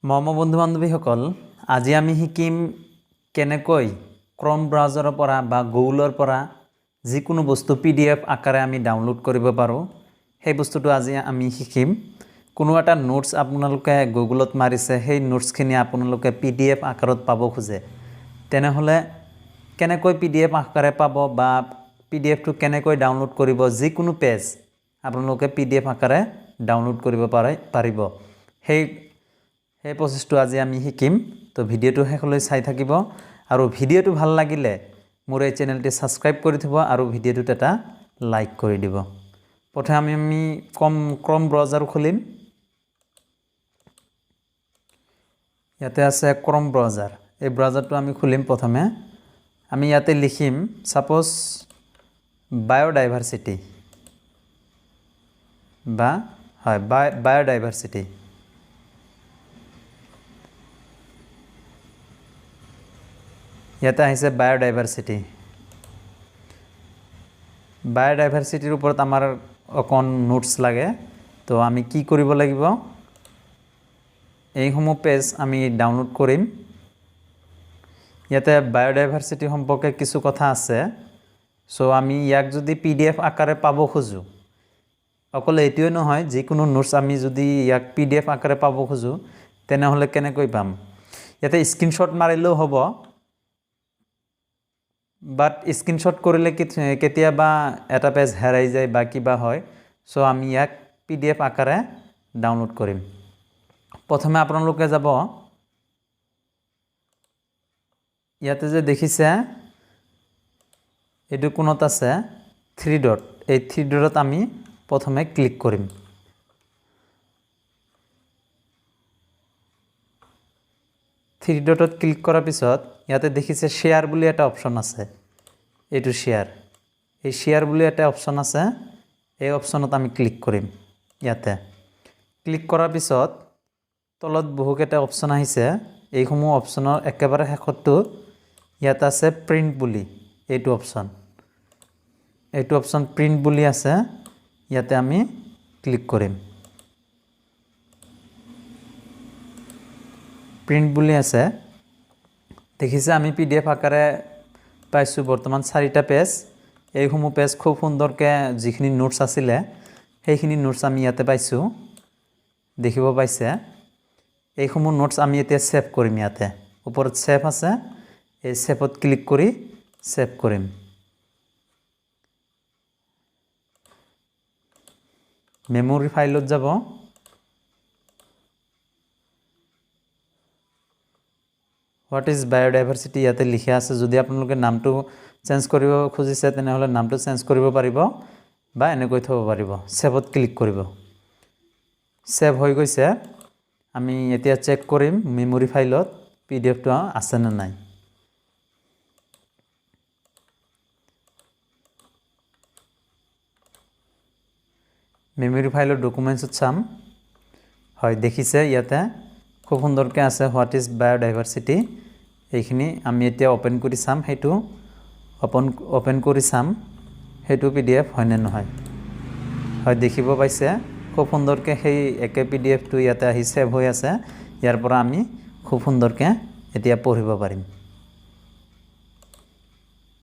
মৰমৰ বন্ধু বান্ধৱীসকল, আজি আমি শিকিম কেনেকৈ ক্ৰম ব্ৰাউজাৰৰ পৰা বা গুগলৰ পৰা যিকোনো বস্তু পিডিএফ আকাৰে আমি ডাউনলোড কৰিব পাৰোঁ। সেই বস্তুটো আজি আমি শিকিম। কোনো এটা নোটছ আপোনালোকে গুগলত মাৰিছে, সেই নোটছখিনি আপোনালোকে পিডিএফ আকাৰত পাব খোজে, তেনেহ'লে কেনেকৈ পিডিএফ আকাৰে পাব বা পিডিএফটো কেনেকৈ ডাউনলোড কৰিব, যিকোনো পেজ আপোনালোকে পিডিএফ আকাৰে ডাউনলোড কৰিব পাৰিব। সেই প্ৰচেছটো আজি আমি শিকিম। তো ভিডিঅ'টো শেষলৈ চাই থাকিব আৰু ভিডিঅ'টো ভাল লাগিলে মোৰ এই চেনেলটি ছাবস্ক্ৰাইব কৰি থ'ব আৰু ভিডিঅ'টোত এটা লাইক কৰি দিব। প্ৰথমে আমি ক্ৰম ব্ৰাউজাৰ খুলিম। ইয়াতে আছে ক্ৰম ব্ৰাউজাৰ, এই ব্ৰাউজাৰটো আমি খুলিম। প্ৰথমে আমি ইয়াতে লিখিম ছাপ'জ বায়'ডাইভাৰ্চিটি বা হয় বায়'ডাইভাৰ্চিটি। ইয়াতে আহিছে বায়'ডাইভাৰ্চিটি। বায়'ডাইভাৰ্চিটিৰ ওপৰত আমাৰ অকণ নোটছ লাগে, তো আমি কি কৰিব লাগিব, এইসমূহ পেজ আমি ডাউনলোড কৰিম। ইয়াতে বায়'ডাইভাৰ্চিটি সম্পৰ্কে কিছু কথা আছে। চ' আমি ইয়াক যদি পিডিএফ আকাৰে পাব খোজোঁ, অকল এইটোৱে নহয়, যিকোনো নোটছ আমি যদি ইয়াক পিডিএফ আকাৰে পাব খোজোঁ তেনেহ'লে কেনেকৈ পাম। ইয়াতে স্ক্ৰীনশ্বট মাৰিলেও হ'ব, বাট স্ক্ৰীনশ্বট কৰিলে কেতিয়াবা এটা পেজ হেৰাই যায় বা কিবা হয়। চ' আমি ইয়াক পিডিএফ আকাৰে ডাউনলোড কৰিম। প্ৰথমে আপোনালোকে যাব ইয়াতে যে দেখিছে এইটো কোণত আছে থ্ৰী ডট, এই থ্ৰী ডটত আমি প্ৰথমে ক্লিক কৰিম। থ্ৰী ডটত ক্লিক কৰাৰ পিছত ইয়াতে দেখিছে শ্বেয়াৰ বুলি এটা অপশ্যন আছে, এইটো শ্বেয়াৰ, এই শ্বেয়াৰ বুলি এটা অপশ্যন আছে, এই অপশ্যনত আমি ক্লিক কৰিম। ইয়াতে ক্লিক কৰাৰ পিছত তলত বহুকেইটা অপশ্যন আহিছে, এইসমূহ অপশ্যনৰ একেবাৰে শেষৰটো ইয়াত আছে প্ৰিণ্ট বুলি, এইটো অপশ্যন প্ৰিণ্ট বুলি আছে, ইয়াতে আমি ক্লিক কৰিম। প্ৰিণ্ট বুলি আছে, দেখিছে আমি পিডিএফ আকাৰে পাইছোঁ বৰ্তমান চাৰিটা পেজ। এইসমূহ পেজ খুব সুন্দৰকৈ যিখিনি নোটছ আছিলে সেইখিনি নোটছ আমি ইয়াতে পাইছোঁ, দেখিব পাইছে। এইসমূহ নোটছ আমি এতিয়া ছেভ কৰিম। ইয়াতে ওপৰত ছেভ আছে, এই ছেভত ক্লিক কৰি ছেভ কৰিম। মেম'ৰি ফাইলত যাব, what is biodiversity ইয়াতে লিখা আছে। যদি আপোনালোকে নামটো চেঞ্জ কৰিব খুজিছে তেনেহ'লে নামটো চেঞ্জ কৰিব পাৰিব বা এনেকৈ থ'ব পাৰিব। ছেভত ক্লিক কৰিব, ছেভ হৈ গৈছে। আমি এতিয়া চেক কৰিম মেম'ৰি ফাইলত পিডিএফটো আছেনে নাই। মেম'ৰি ফাইলৰ ডকুমেণ্টছত চাম, হয় দেখিছে ইয়াতে খুব সুন্দৰকৈ আছে what is biodiversity. এইখিনি আমি এতিয়া অ'পেন কৰি চাম, সেইটো অ'পেন কৰি চাম সেইটো পিডিএফ হয়নে নহয়। হয় দেখিব পাইছে খুব সুন্দৰকৈ সেই একে পিডিএফটো ইয়াতে আহি ছেভ হৈ আছে। ইয়াৰ পৰা আমি খুব সুন্দৰকৈ এতিয়া পঢ়িব পাৰিম।